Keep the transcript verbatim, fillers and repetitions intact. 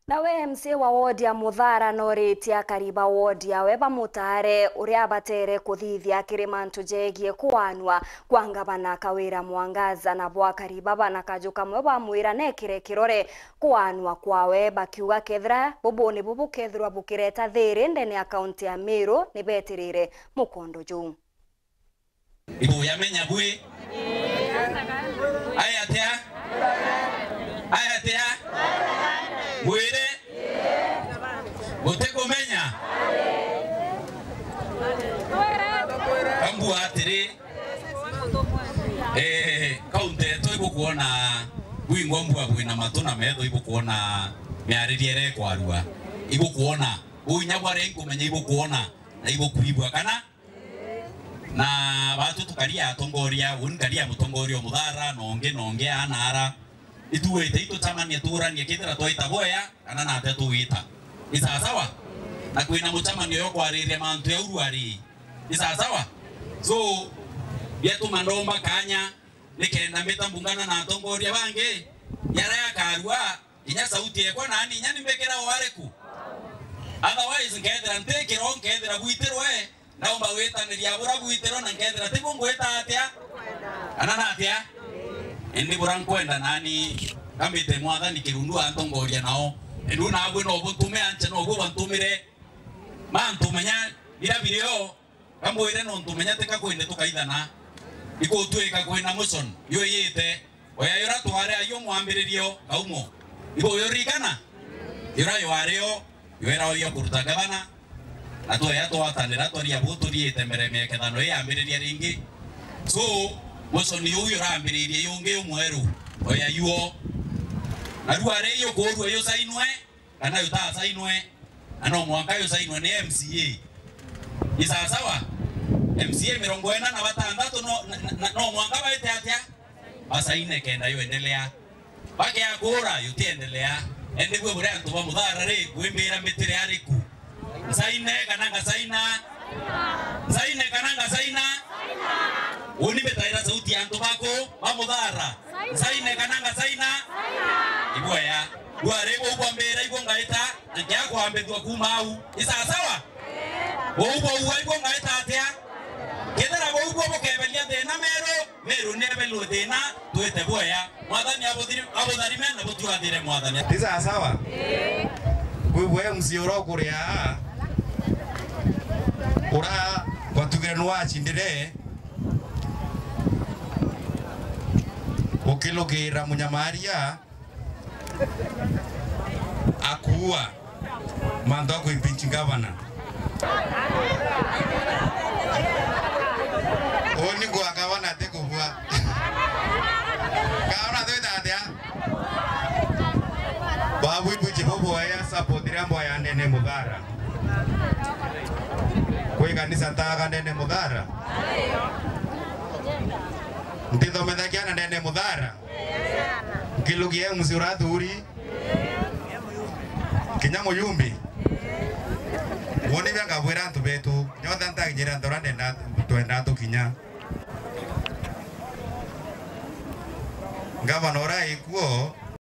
Nawe M C A wa wodi ya Muthara noritie akari ba wodi yawe bamutaare uria abatere kuthithia kiri mantu jegie kuanwa kwa ngavana Kawira Mwangaza, nabo akari baba na kaju kamwe bamwira nekire kirore kuanwa kwawe, bakiuga kethira bubu nibu bukethirwa bukireta thiri ndene ya kaunti ya Meru, nibetirire mukondo juu. Ibu yamenya bwi. Aya atia? Aya atia? Mwire? Gutikumenya? Kambu atiri, eh, kaunti yetu ibukwona bwingwa mbua bwina matu na metho ibukwona miaririe ire ikwarua. Ibukwona. Uinya bwaria inkumenya ibukwona na ibukwigua kana Na batu tukaria atongoria, uni nkaria mutongoria o Muthara, na ungi, na ungi, ana ara. Ituite itucamanie tuuranie kethira twaita bwea, kana natia tuwita. Ni sawa sawa? Na kwina mucamanio yo kwariria mantu ya uruari. Ni sawa sawa? So, biatuma ndomba kanya, nikenda mbita mbungana na atongoria bangi, yara yakarua, Inya sauti ekwa nani, inya nimbekira wariku. Otherwise, nkethira ntikiro, nkethira bwitirwe, naumba gwitaniria bura bwitirwe, na nkethira tibu ngwita atia? Kana natia? Indi bura nkwenda nani, ngambite Mwathani kirundu antongoria nao. Indi unabwe no buntume anche no bwo bantumire. Mantu menya bira birio, Kamwire nontu menya tika kwende tukaithana. Ikutwika kwina motion yuyite. Oya yura tware ayo mwambiririo kaumo. Ibo uyo rikana? Yura ywario, yura oyo kuruta gavana. Na tuya twatanira twaria bu turiite mbere mekethano iyambiriria ringi. So, motion yu yurambiririe yungi umweru. Oya yuo. Na ruare iyo kurua yusainwe. Kana yutasainwe, na no mwanka yusainwe ni M C A. Ni sawa sawa? M C A mirongo ina na batandatu no, na, na, no mwanka baite atia? Basaine kenda yuendelea. Bakea kura yutiendelea. Ende bwe bure antu ba Muthara ri, bwimbira mbitire ariku. Nsaine kana ngasaina? Nsaine kana ngasaina? Uni mbitaira sauti ya antu baku ba Muthara. Nsaine kana ngasaina? Ibwea. Bware bou bwa mbira ibo ngaita, na nkia kwambithua kuuma au. Isasawa? Bou bou ibo ngaita atia? Kethira bou bwo bukeberia thina Meru, Meru nebelwe thina, twite bwea. Mwathani abuthiri-, abutharime na buturathire Mwathani. Isasawa? Kwi bwe M C A ura ukuria, ura batugire nuwachindire, ukilukira munyamaria, akuua mantu a kuimpeach gavana. Uni ngwa gavana atikubua. Gavana twita atia? Babu ibuji boboya support ria mboya ndene Muthara. Kwi kanisa ntaga ndene Muthara. Ntithomethagia na ndene Muthara. Nkilugia M C A urathuri. Kinya muyumbi. Woni bia ngabwira antu betu. Nyonthe ntakinyira nthora ndenda, twenda tukinya. Ngavana ura ikuo,